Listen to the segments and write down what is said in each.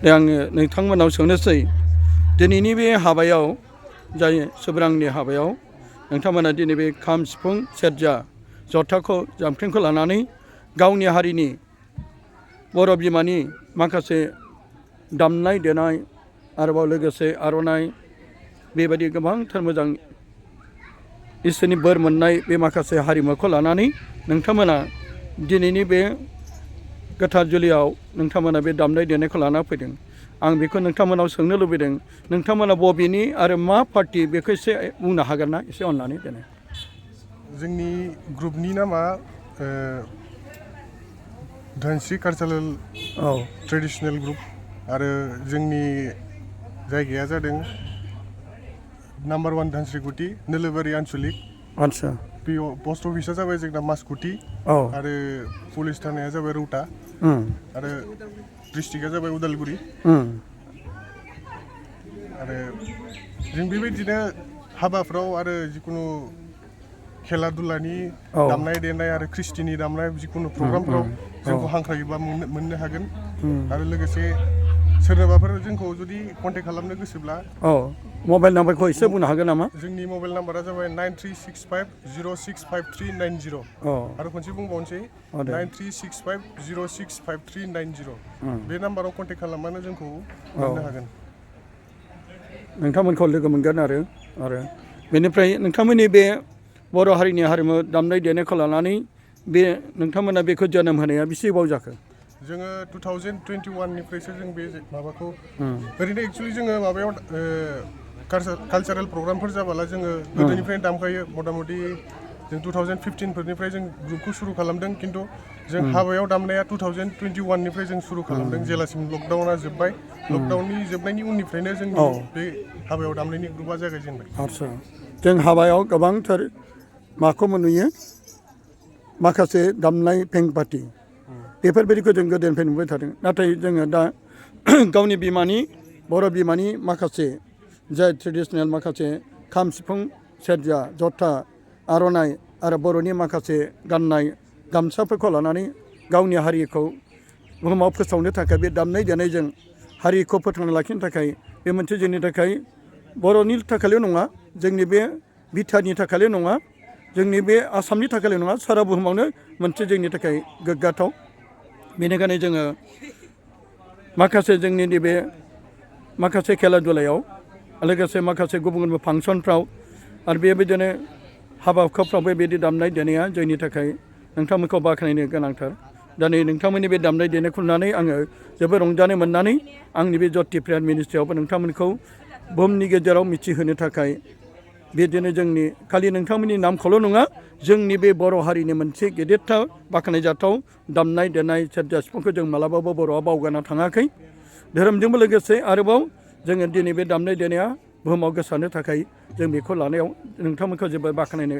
दा आङो नोंथांमोनाव सोंनोसै दिनैनि बे हाबायाव जाय सोबरांनि हाबायाव नोंथांमोना दिनै बे खाम सिफुं सेरजा जथाखौ जामख्रिंखौ लानानै गावनि हारिनि बर' बिमानि माखासे दामनाय देनाय आरोबाव लोगोसे आर'नाइ बेबायदि गोबांथार मोजां इसोरनि बोर मोननाय बे माखासे हारिमुखौ लानानै नोंथांमोना दिनैनि बे गोथार जुलियाव नोंथांमोना बे दामनाय देनायखौ लाना फैदों। आं बेखौ नोंथांमोनाव सोंनो लुबैदों नोंथांमोना बबेनि आरो मा पार्टि बेखौ एसे बुंनो हागोन ना एसे अननानै देनाय। जोंनि ग्रुपनि नामा धोनस्रि कालचारेल ट्रेडिशनेल ग्रुप आरो जोंनि जायगाया जादों नाम्बार 1 धोनस्रिकुटि नोलोबारि आनसलिक। आदसा पस्ट अफिसा जाबाय जोंना मासकुटि आरो पुलिस थानाया जाबाय रौता आरो डिस्ट्रिक्टआ जाबाय उदालगुरि आरो जों बेबायदिनो हाबाफ्राव आरो जिखुनु खेला दुलानि दामनाय देनाय आरो ख्रिस्टिनि दामनाय जिखुनु प्रग्रामफ्राव जोंखौ हांख्रायोबा मोननो हागोन आरो लोगोसे सोरनोबाफोर जोंखौ जुदि कन्टेक्ट खालामनो गोसोब्ला मबाइल नाम्बारखौ एसे बुंनो हागोन नामा? जोंनि मबाइल नाम्बारा जाबाय 9365065390 आरो खनसे बुंबावनोसै 9365065390 बे नाम्बाराव कन्टेक्ट खालामबानो जोंखौ मोननो हागोन। नोंथांमोनखौ लोगो मोनगोन आरो बेनिफ्राय नोंथांमोननि बे बर' हारिनि हारिमु दामनाय देनायखौ लानानै बे नोंथांमोना बेखौ जोनोम होनाया बेसे गोबाव जाखो? जोङो 2021निफ्रायसो जों बे माबाखौ ओरैनो एक्सुवेलि जोङो माबायाव कालचारेल प्रग्रामफोर जाबाला जोङो गोदोनिफ्रायनो दामखायो मथा मथि जों 2015फोरनिफ्राय जों ग्रुपखौ सुरु खालामदों खिन्थु जों हाबायाव दामनाया 2021निफ्राय जों सुरु खालामदों जेलासिम लकडाउना जोब्बाय लकडाउननि जोबनायनि उननिफ्रायनो जोंनि बे हाबायाव दामनायनि ग्रुपआ जागायजेनबाय। आदसा जों हाबायाव गोबांथार माखौ नुयो माखासे दामनाय पेंपार्टि बेफोरबायदिखौ जों गोदोनिफ्राय नुबाय थादों नाथाय जोङो दा गावनि बिमानि बर' बिमानि माखासे जाय ट्रेडिशनेल माखासे खाम सिफुं सेरजा जथा आर'नाइ आरो बर'नि माखासे गाननाय गामसाफोरखौ लानानै गावनि हारिखौ बुहुमाव फोसावनो थाखाय बे दामनाय देनायजों हारिखौ फोथांना लाखिनो थाखाय बे मोनसे जोंनि थाखाय बर'नि थाखायल' नङा जोंनि बे बिटिआरनि थाखायल' नङा जोंनि बे आसामनि थाखायल' नङा सारा बुहुमावनो मोनसे जोंनि थाखाय गोग्गाथाव। बेनिखायनो जोङो माखासे जोंनि नैबे माखासे खेला दुलायाव लोगोसे माखासे गुबुन गुबुन फांसनफ्राव आरो बेबायदिनो हाबा हुखाफ्राव बेबायदि दामनाय देनाया जोंनि थाखाय नोंथांमोनखौ बाख्नायनो गोनांथार। दा नै नोंथांमोननि बे दामनाय देनायखौ नुनानै आङो जोबोद रंजानाय मोननानै आंनि बे ज्यति प्राइड मिनिस्ट्रियावबो नोंथांमोनखौ बुहुमनि गेजेराव मिथिहोनो थाखाय बिदिनो जोंनि खालि नोंथांमोननि नामखौल' नङा जोंनि बे बर' हारिनि मोनसे गेदेरथार बाख्नायजाथाव दामनाय देनाय सेरजा सिफुंखौ जों मालाबाबो बर'आ बावगारना थाङाखै। धोरोमजोंबो लोगोसे आरोबाव जोङो दिनै बे दामनाय देनाया बुहुमाव गोसारनो थाखाय जों बेखौ लानायाव नोंथांमोनखौ जोबोद बाख्नायनो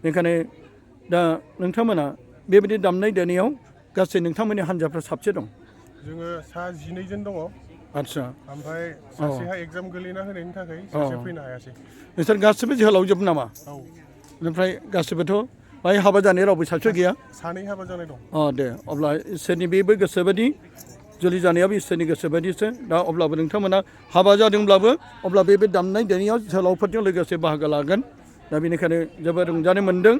बेनिखायनो दा नोंथांमोना बेबायदि दामनाय देनायाव गासै नोंथांमोननि हान्जाफ्रा साबसे दं? जोङो सा 12 जन दङ। आदसा ओमफ्राय सासेहा एग्जाम गोलैना होनायनि थाखाय सासे फैनो हायासै। नोंसोर गासिबो जोहोलावजोब नामा? औ ओमफ्राय गासिबोथ' बाहाय हाबा जानाय रावबो सासे गैया? सानै हाबा जानाय दं। दे अब्ला इसोरनि बेबो गोसोबायदि जुलि जानायाबो इसोरनि गोसो बायदिसो दा अब्लाबो नोंथांमोना हाबा जादोंब्लाबो अब्ला बे दामनाय देनायाव जोहोलावफोरजों लोगोसे बाहागो लागोन। दा बेनिखायनो जोबोद रंजानाय मोनदों।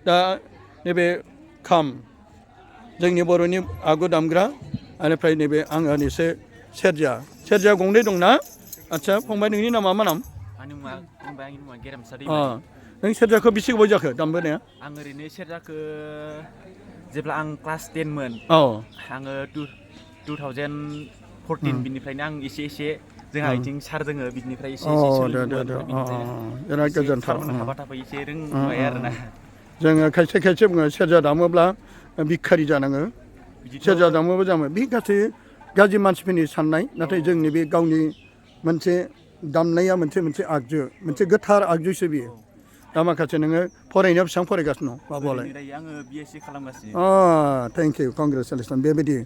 दा नैबे खाम जोंनि बर'नि आगु दामग्रा बेनिफ्राय नैबे आंहानिसो सेरजा गंनै दंना? आदसा फंबाय नोंनि नामा मा नाम? आंनि मुङा गेरेमसा दैमारि। नों सेरजाखौ बेसे गोबाव जाखो दामबोनाया? आं ओरैनो सेरजाखौ जेब्ला आं क्लास 10 मोन आङो 2014 बिनिफ्रायनो आं एसे जोंहा बिथिं सार दोङो बिनिफ्राय एसे सोलोंबोबाय आरो बिराद गोजोनथाव सारमोन थाफा एसे रोंबाय आरोना। जोङो खायसे बुङो सेरजा दामोब्ला भिखारि जानाङो सेरजा दामोब्ला जामो बे गासै गाज्रि मानसिफोरनि साननाय नाथाय जोंनि बे गावनि मोनसे दामनाया मोनसे आगजु मोनसे गोथार आगजुसो बियो। दा माखासे नोङो फरायनायाव बेसेबां फरायगासिनो दं बाबुआलाय? आङो बिएससि खालामगासिनो। Thank you congratulation. बेबायदि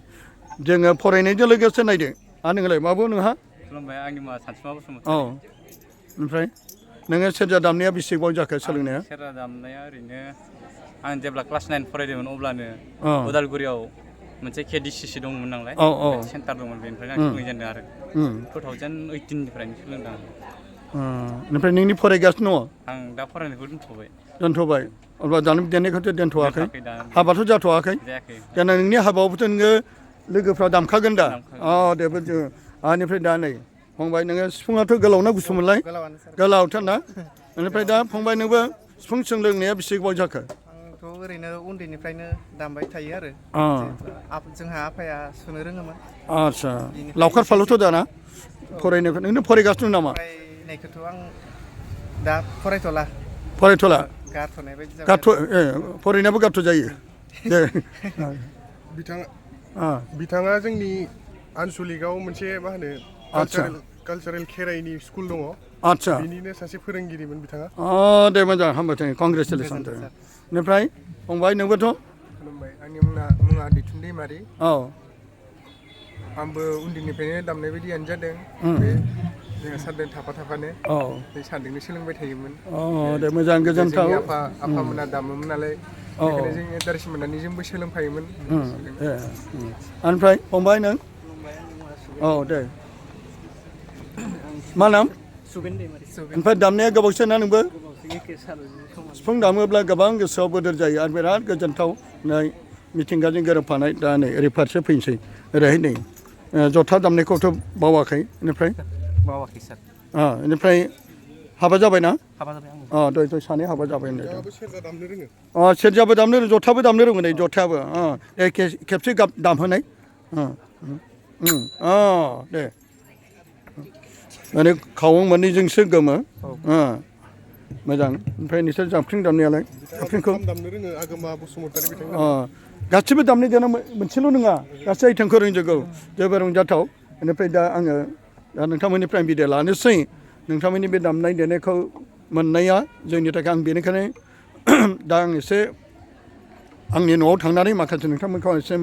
जोङो फरायनायजों लोगोसे नायदो आरो नोंलाय माबो नोंहा? खुलुमबाय आंनि मुङा सानसुमा बसुमतारी। ओमफ्राय नोङो सेरजा दामनाया बेसे गोबाव जाखो सोलोंनाया? सेरजा दामनाया ओरैनो आं जेब्ला क्लास 9 फरायदोंमोन अब्लानो उदालगुरियाव मोनसे KDCC दंमोन नालाय औ औ सेन्टार दंमोन बेनिफ्रायनो आं सोलोंजेनदों आरो 2018निफ्रायनो सोलोंदों ओमफ्राय नोंनि फरायगासिनो दङ आं दा फरायनायखौ दोनथ'बाय दोनथ'बाय अब्ला दामनाय देनायखौथ' दोनथ'वाखै दोनथ'वाखै दा हाबाथ' जाथ'वाखै जायाखै दाना नोंनि हाबायावबोथ' नोङो लोगोफ्रा दामखागोन दा दामखागोन। दे बेनिफ्राय दा नै फंबाय नोङो सिफुङाथ' गोलावना गुसुमोनलाय गोलावथार ना बेनिफ्राय दा फंबाय नोंबो सिफुं सोलोंनाया बेसे गोबाव जाखो आंथ' ओरैनो उन्दैनिफ्रायनो दामबाय थायो आरो जोंहा आफाया सुनो रोङोमोन आदसा लावखार फालोथ' दाना फरायनायखौ नोंनो फरायगासिनो नामा फरायनायखौथ' आं दा फरायथ'ला गारथ'नाय बायदि जाबाय फरायनायाबो गारथ' जायो दे बिथाङा जोंनि आनसलिकआव मोनसे मा होनो कालचारेल खेराइनि स्कुल दङ आदसा बिनिनो सासे फोरोंगिरिमोन बिथाङा दे मोजां हामबाय कंग्रेसुलेसन बेनिफ्राय फंबाय नोंबोथ' खुलुमबाय आंनि मुङा दैथुन दैमारि औ आंबो उन्दैनिफ्रायनो दामनाय बायदियानो जादों बे जोङो सारजों थाफानो बे सारजोंनो सोलोंबाय थायोमोन दे मोजां गोजोनथाव जोंनि आफामोना दामोमोन नालाय बेखायनो जों इन्टारेस्ट मोननानै जोंबो सोलोंफायोमोन ओमफ्राय फंबाय नों दे मा नाम ओमफ्राय दामनाया गोबावसै ना नोंबो सिफुं दामोब्ला गोबां गोसोआव बोदोर जायो आरो बिराद गोजोनथाव नै मिथिंगाजों गोरोबफानाय दा नै ओरै फारसे फैनोसै ओरैहाय नै जथा दामनायखौथ' बावाखै बेनिफ्राय बावाखै सार बेनिफ्राय हाबा जाबायना हाबा जाबाय दय सानै हाबा जाबाय बिथाङाबो सेरजा दामनो रोङो सेरजाबो दामनो रोङो जथाबो दामनो रोङो नै जथायाबो खेबसे दामहोनाय दे माने खावं मोननैजोंसो गोमो मोजां ओमफ्राय नोंसोर जाबख्रिं दामनायालाय जाबख्रिंखौ दामनो रोङो आगोमा बसुमतारी बिथाङा गासिबो दामनाय देनाय मोनसेल' नङा गासै आइटेमखौ रोंजोबगौ जोबोर रंजाथाव बेनिफ्राय दा आङो दा नोंथांमोननिफ्राय बिदाय लानोसै नोंथांमोननि बे दामनाय देनायखौ मोननाया जोंनि थाखाय आं बेनिखायनो दा आं एसे आंनि न'आव थांनानै माखासे नोंथांमोनखौ एसे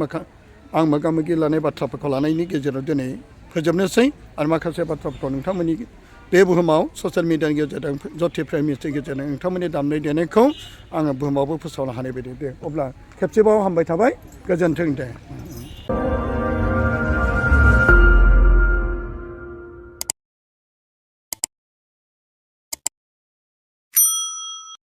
आं मोगा मोगि लानाय बाथ्राफोरखौ लानायनि गेजेराव दिनै फोजोबनोसै आरो माखासे बाथ्राफोरखौ नोंथांमोननि बे बुहुमाव ससियेल मिडियानि गेजेरजों जथि प्राइमिसनि गेजेरजों नोंथांमोननि दामनाय देनायखौ आङो बुहुमावबो फोसावनो हानाय बायदि दे अब्ला खेबसेबाव हामबाय थाबाय गोजोन्थों दे